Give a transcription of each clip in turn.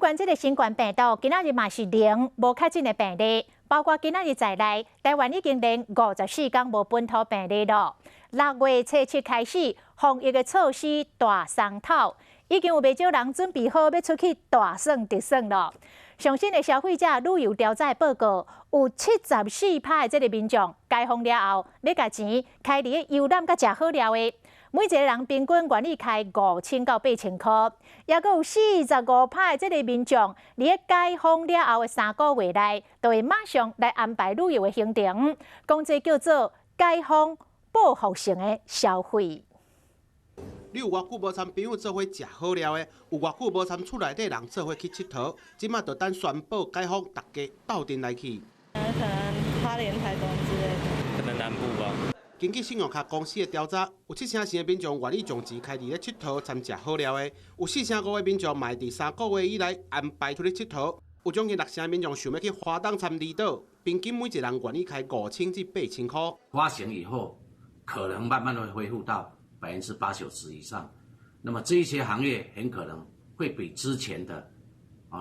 關這个新冠病毒，今仔日嘛是零無確診的病例，包括今仔日在內，台灣已經連54天無本土病例囉。6月初7開始，防疫的措施大鬆透，已經有袂少人準備好欲出去大耍特耍囉。上新的消費者旅遊調查報告，有74趴的這个民眾解封了後，欲共錢開佇咧遊覽佮食好料的。每一个人平均願意開5000到8000箍，抑閣有45趴的這个民眾，佇咧解封了後的3個月內，就會馬上來安排旅遊的行程，講這叫做解封報復性的消費。你有偌久無參朋友做伙食好料的？有偌久無參厝內底人做伙去𨑨迌？這馬就等宣布解封，大家鬥陣來去。可能花蓮、台東之類的。可能南部吧。根據信用卡公司的調查，有七成四的民眾願意將錢開佇咧𨑨迌參食好料的，有四成五的民眾嘛會佇3個月以內安排出去𨑨迌，有將近六成民眾想欲去花東參離島，平均每一個人願意開5000至8000箍。發行以後，可能慢慢會恢復到80%、90%以上，那麼這一些行業很可能會比之前的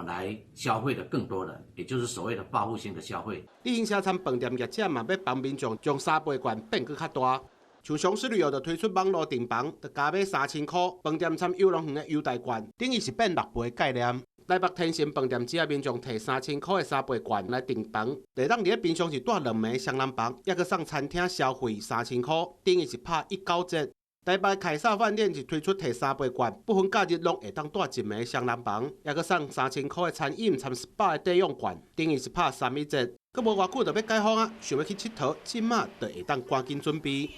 來消費的更多人，也就是所謂的報復性的消費。旅行社參飯店業者嘛，欲幫民眾將三倍券變閣較大。像雄獅旅遊就推出網路訂房，就加碼3000箍；飯店參遊樂園的優待券，等於是變六倍的概念。台北天成飯店只要民眾提3000箍的三倍券來訂房，會當佇咧平常時蹛兩暝雙人房，抑閣送餐廳消費三千箍，等於是拍19折。台北凱撒飯店是推出提三倍券，不分假日攏會當蹛一暝雙人房，抑閣送三千箍的餐飲參 SPA 的抵用券，等於是拍31折。閣無偌久就欲解封啊，想欲去𨑨迌，這馬就會當趕緊準備。